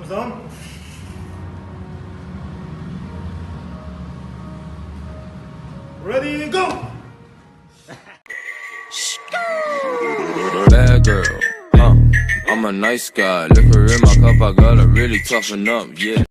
Cameras on. Ready, go! Bad girl, huh? I'm a nice guy. Liquor in my cup, I gotta really toughen up, yeah.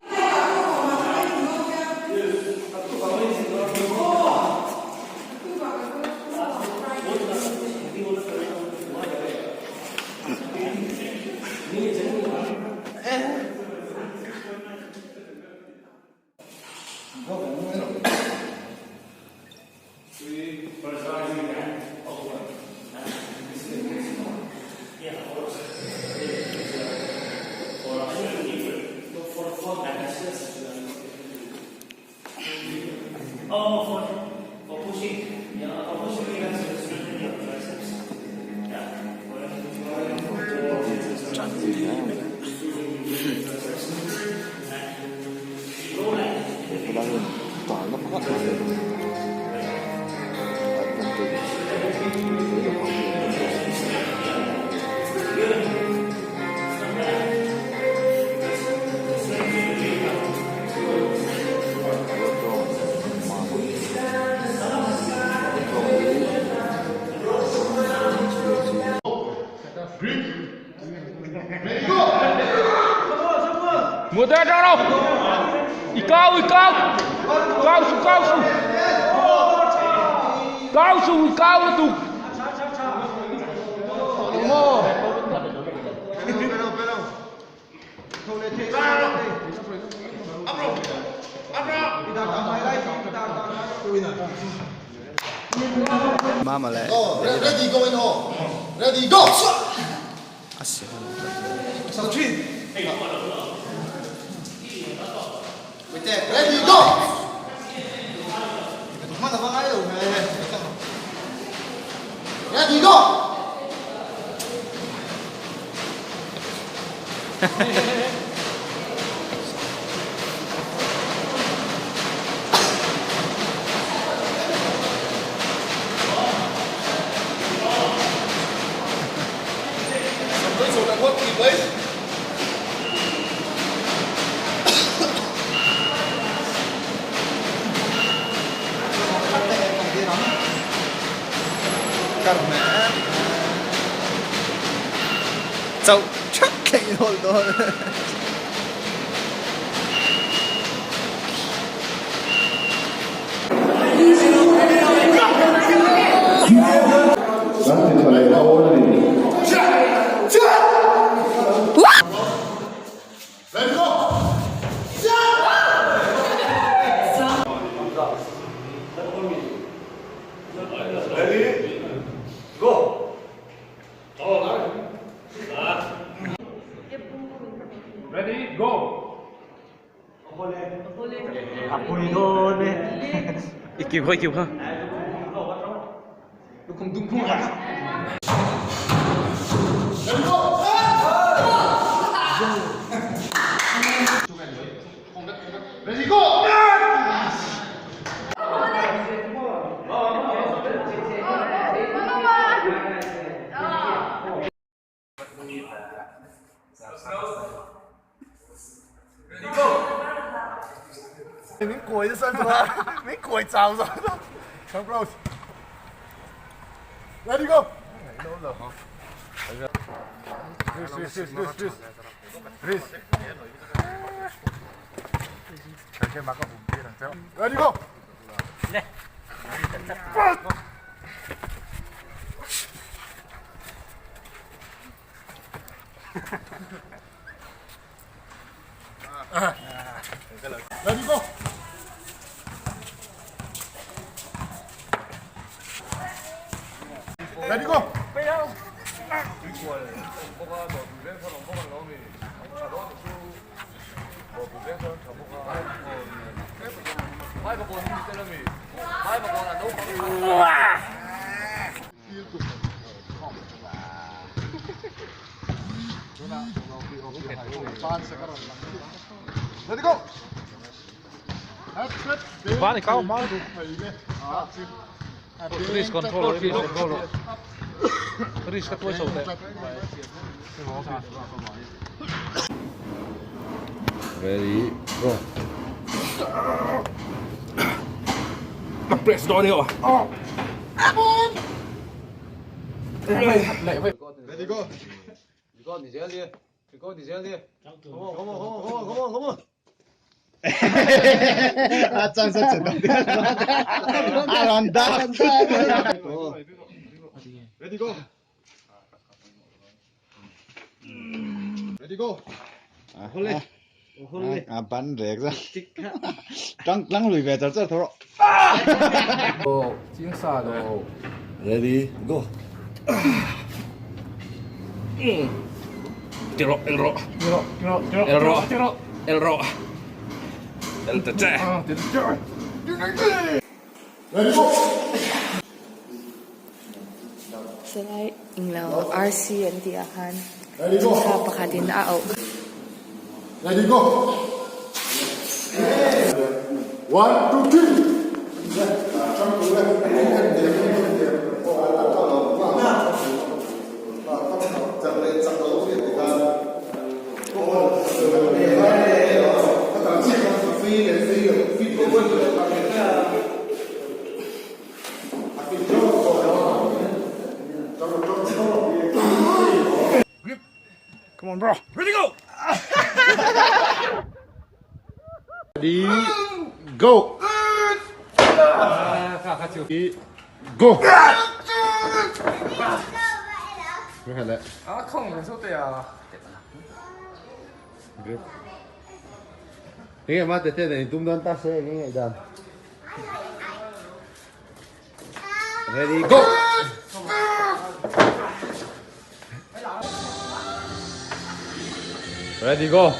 Ready go in all. Ready go. Ready go. Ready go. 就出奇好多。 Ready go. Ready, go! Ready go. Mình cười ra sân rồi, mình cười chào rồi. Come close. Ready go. Wrist, wrist, wrist, wrist, wrist. Ready go. Ready go. Ready go. Ready go. Please control, please control. Please ka tuai chho teh. Ready, go. Press dawn hiu ah. Ready go. A chang sa che a ran dak Ready go. Ready go. A ban rek za tang tang lui ve char char tho ro Chiang sa lo. Ready go. Ti rawh, el rawh. El rawh. El rawh. El ta che. Ready go. Helai englo RC an tih ah khan thla pakhatin a auh. Ready go. One two three. Come on bro. Ready go. Ready go. Go. A khong le so te a. Enge ma te te nei tum dan ta se enge ngai dan. Ready go. Ready go.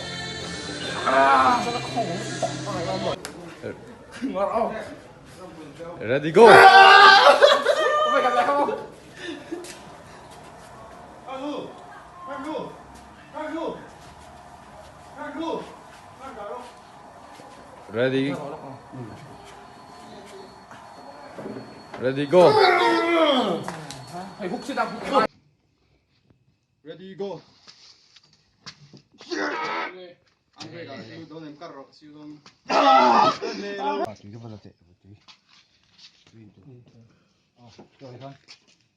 Ready go. Ready. Ready go. Ready go.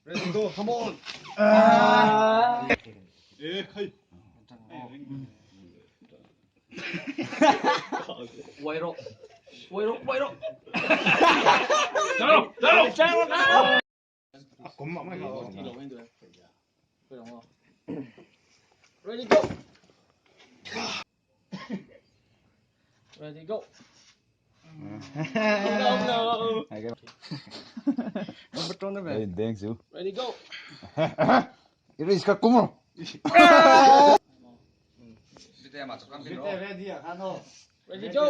Ready go. Come on. Eh, hey. Quay rồi. Quay rồi, quay rồi. Ready go. Ready go. No, no. Deng su. Ready go. Iri iska kumro. Ready go.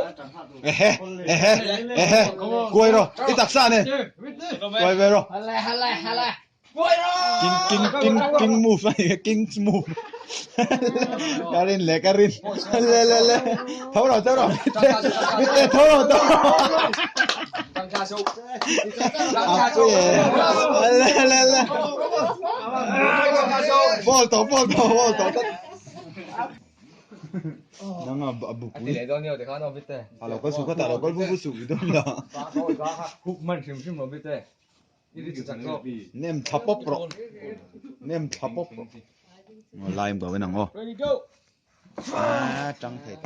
Ehe ehe ehe. Kuai ro. I taksa ne. Kuai ve ro. King king king king move king move. Karin le karin. Le le le. Thấu rồi thấu rồi. Biết thấu rồi thấu rồi. À, le le le. Ball to ball to ball to. Nang a bu pui. A lo kal su ka ta lo kal bu bu su i don la. Nem tha pop ro. Nem tha pop ro. Lime ko nang o. Ready go. À, trăng thầy.